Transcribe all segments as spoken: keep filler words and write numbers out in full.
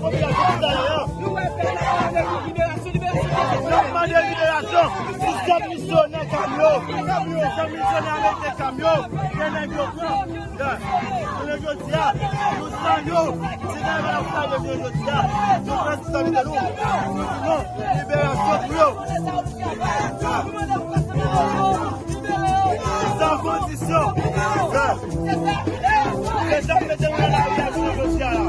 Popilasyon ki ta ye a. N ap mande liberasyon. Sisèt misyonè Kam yo, sisèt misyonè ameriken Kam yo, ke nèg yo pran. Kounye jodi a, nou san yo. Se nan men la pou sa yo jodi a. Nou pran responsabilite nou. Nou di non, liberasyon pou yo. San kondisyon. Mesye, mete nou nan lari a jodi a la.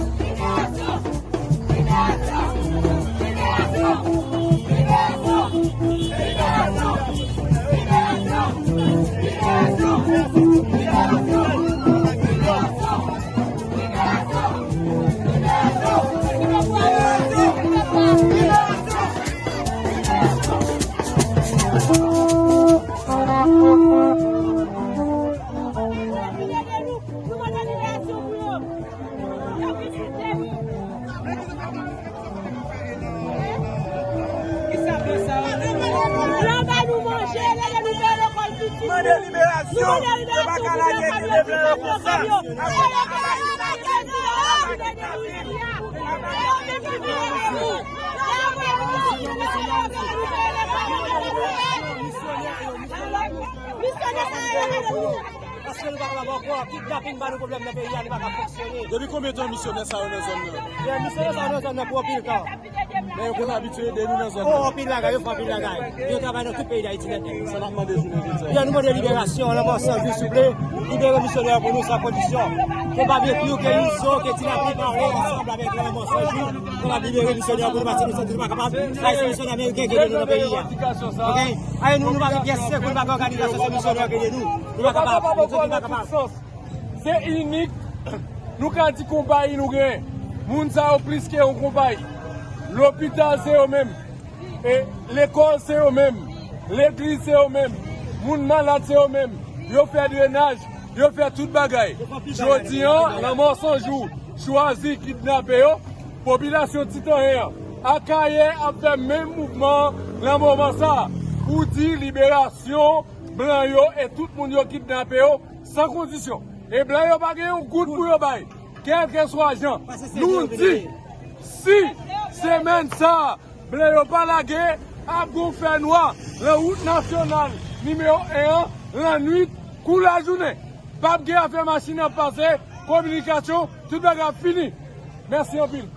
Mande liberasyon. Yo pa ka lage tande blan yo konsa. Paske nou pa kapab ankò. Kidnaping ba nou pwoblèm nan peyi a, nou pa ka fonksyone. Depi konbyen tan misyonè sa yo nan zòn nan? Byen, misyonè sa yo nan zòn nan pou anpil tan. Men yo konn abitye ede nou nan zòn nan. Oh, anpil bagay, yo fè anpil bagay. Yo travay nan tout peyi Dayiti nèt nèt. Sa n ap mande jounen jodi a? Byen, nou mande liberasyon, lanmò san jou, souple. Libere misyonè yo pou nou san kondisyon. Ke Babekyu, ke Izo, ke Ti Lapli pale ansanm avèk lanmò san jou. Pou n ap libere misyonè yo pou nou, paske nou santi nou pa kapab. Ayisyen, misyonè ameriken ki ede nou nan peyi a. Ok? Ayi, nou, nou pa gen pyès sekou, nou pa gen òganizasyon, se misyonè yo ki ede nou. Nou pa kapab. Nou santi nou pa kapab. Se inik, nou ka di konpayi nou gen. Moun sa yo plis ke yon konpayi. Lopital se yo menm. E lekòl se yo menm. Legliz se yo menm. Moun malad se yo menm. Yo fè drenaj, yo fè tout bagay. Jodi an, Lanmò San Jou chwazi kidnape yo. Popilasyon Titanyen an, Akayè ap fè menm mouvman an nan moman sa a pou di liberasyon blan yo e tout moun yo kidnape yo san kondisyon. E blan yo pa gen yon goud pou yo bay. Kèlkeswa jan, nou di, si semèn sa a, blan yo pa lage, ap gon fènwa nan wout nasyonal nimewo en an, lannwit kou lajounen. P ap gen afè machin ap pase, kominikasyon, tout bagay ap fini. Mèsi anpil.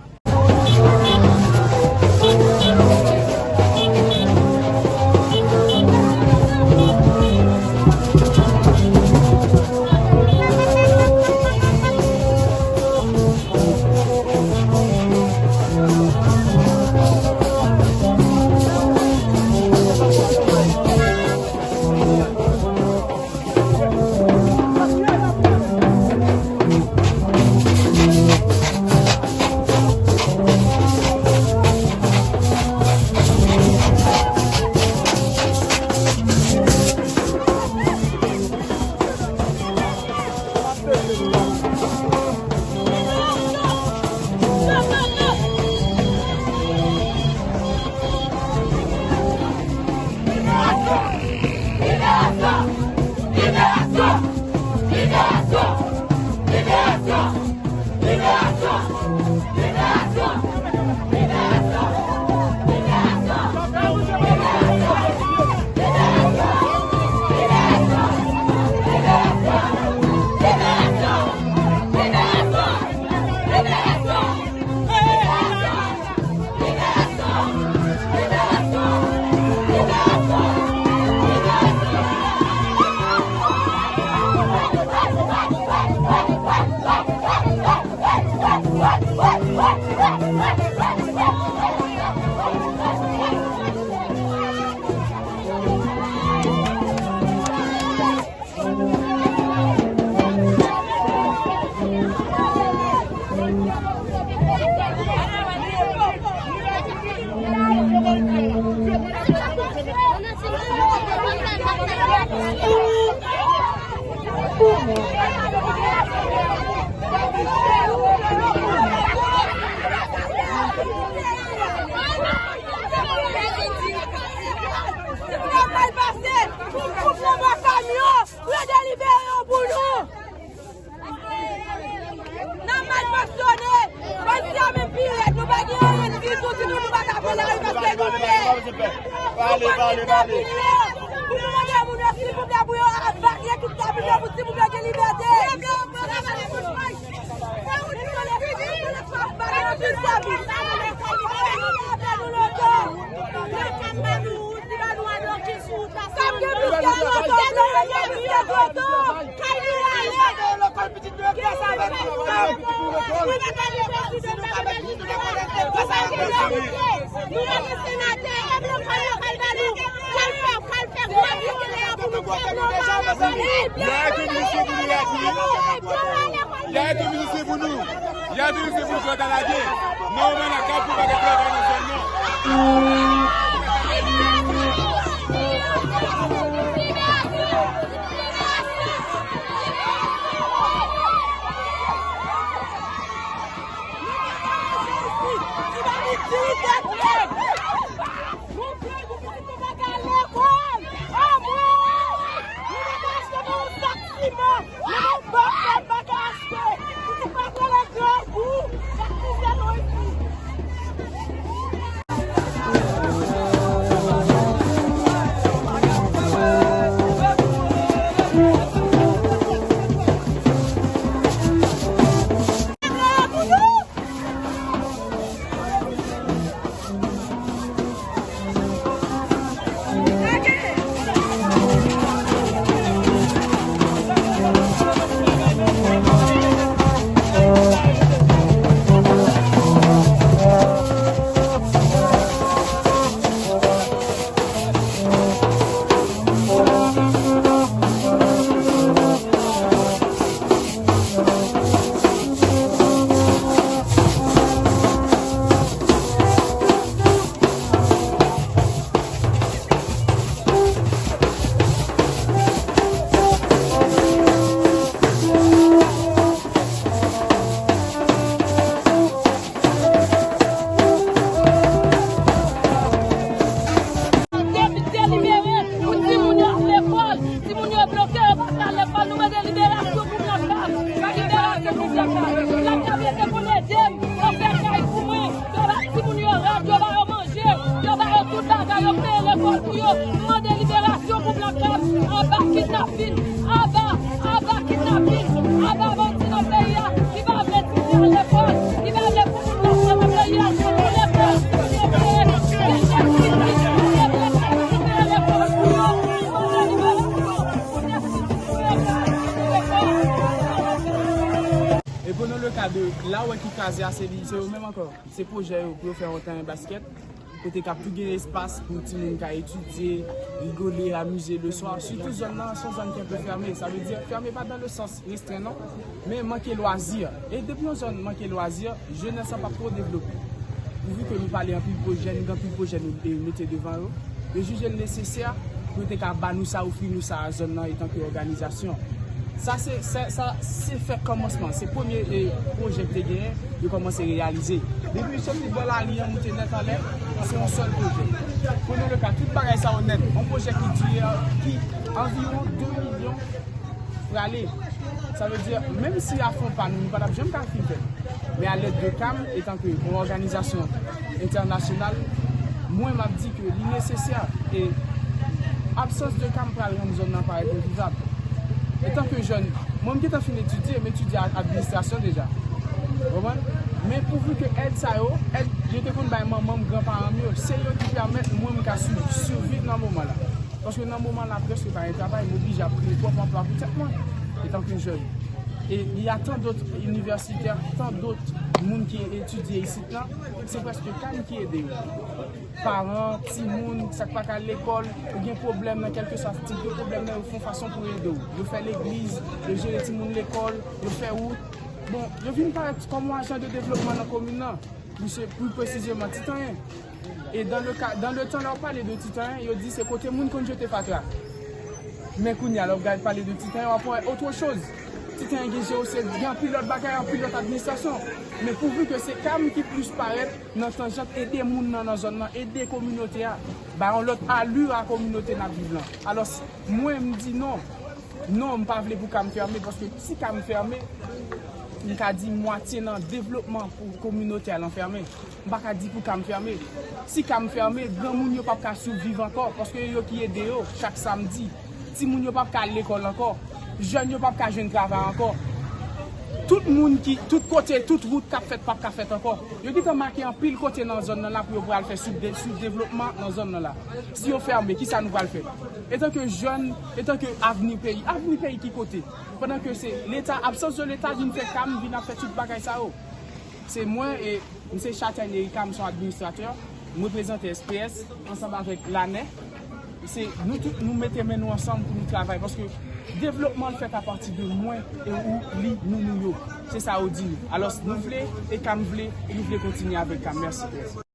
Pale, pale, pale. Pou nou mande moun yo, silvouplè, pou yo evakiye tout Kabil yo, pou timoun yo gen libète. Nou mande senatè, e blan pa yo kal ba nou, kal fè, kal fè gwo byen lè a pou nou fè blan pa yo. Y a tout misye pou nou la tou. Y a tout misye pou nou. Y a tout misye pou nou fè ta lage. Nòmalman, n ap ka pou bagay travay nan zòn nan. Delibere pou timoun yo al lekòl. Timoun yo bloke, yo pa ka al lekòl. Nou mande liberasyon pou Blan Kab. Liberasyon pou Blan Kab. Blan Kab rete pou n ede m. Yo fè kay pou mwen. Yo ba timoun yo rad, yo ba yo manje. Yo ba yo tout bagay, yo peye lekòl pou yo. Nou mande liberasyon pou Blan Kab. Anba kidnapin. Aba, aba kidnapin, aba bandi nan peyi a, ki pa vle timoun yo al lekòl, ki pa vle pou moun nan pran nan peyi a, pou lekòl, pou lekòl, pou lekòl, pou lekòl, pou yo, pou yo, pou lekòl. E prenons le cas de la wè ki kraze a, se li, se yo menm ankò. Se pwojè yo pou yo fè yon teren baskèt, kote k ap tou gen espas pou timoun ka etidye, rigole, amize le swa. Sitou zòn nan, se yon zòn ki enpe fèmen. Sa vle di, fèmen pa dans le sens restren, non, men manke lwazi. E depi yon zòn manke lwazi, jenès lan p ap twò devlope. Pouvi ke nou pale anpil pwojè, nou gen anpil pwojè nou, e, mete devan yo, yo jije l nesesè pou yo te ka ba nou sa, ofri nou sa a zòn nan etanke òganizasyon. Sa se, sa, sa se fèk kòmansman. Se premye, e, pwojè ki te genyen, yo kòmanse reyalize. Depi w soti bò lari a, moute nèt anlè, se yon sèl pwojè. Prenons le cas, tout bagay sa yo nèt, yon pwojè ki dire, ki anviwon de milyon prale. Sa vle di, menm si a fon pa nou, nou pa t ap janm ka fin fè l. Men a lèd de CAM, etanke yon òganizasyon entènasyonal, mwen, m ap di ke li nesesè e absans de CAM pral rann zòn nan parèt envivab. Etanke jèn, mwen, m gentan fin etidye, m etidye a-, administrasyon deja. Ou konprann? Men pouvi ke èd sa yo, èd yo te konn bay manman m, granparan m yo, se yo ki pèmèt mwen, m ka swiv, siviv nan moman la. Paske nan moman la, prèske pa gen travay, m oblije ap kreye pwòp anplwa pou tèt mwen, etanke jèn. E il y a tant d'autres universitaires, tant d'autres moun ki etidye isit la, se prèske CAM ki ede yo. Paran, timoun, sa k pa ka al lekòl, ou gen pwoblèm nan kèlkeswa tip de pwoblèm nan, yo fè yon fason pou ede w. Yo fè legliz, yo jere timoun lekòl, yo fè wout. Bon, yo vin parèt kòm yon ajan de devlopman nan komin nan. Misye, pli presizeman, Titanyen. E dans le cas, dans le temps, lè w pale de Titanyen, yo di se kote moun konn jete fatra. Men kounye a, lè w gade pale de Titanyen, w ap wè autre chose. Titanyen gen G O C, gen anpil lòt bagay, anpil lòt administrasyon. Men pouvi ke se CAM ki plis parèt nan tanjant ede moun nan, nan zòn nan, ede kominote a, ba yon lòt alur a kominote n ap viv lan. Alò, mwen, m di non. Non, m pa vle pou CAM fèmen, paske si CAM fèmen, M ka di mwatye nan devlopman pou kominote a lan fèmen. M pa ka di pou Kam fèmen. Si Kam fèmen, granmoun yo p ap ka sivviv ankò, paske yo ki ede yo chak samdi. Timoun yo p ap ka al lekòl ankò. Jèn yo p ap ka jwenn travay ankò. Tout moun ki, tout kote, tout wout k ap fèt p ap ka fèt ankò. Yo gentan make anpil kote nan zòn nan la pou yo pral fè sou de-, sou devlopman nan zòn nan la. Si yo fèmen, kisa nou pral fè? Etanke jèn, etanke avni peyi, avni peyi ki kote? Pandan ke se Leta, absans de Leta vin fè Kam, vin ap fè tout bagay sa yo. Se mwen, e m se Chataine Erika, m se yon administratè, m reprezante S P S ansanm avèk Lanè. Se nou tout, nou mete men nou ansanm pou nou travay, paske devlopman l fèt apati de mwen e ou, li, nou, nou yo. Se sa yo di nou. Alò, nou vle, e Kam vle, e nou vle kontinye avèk Kam. Mèsi.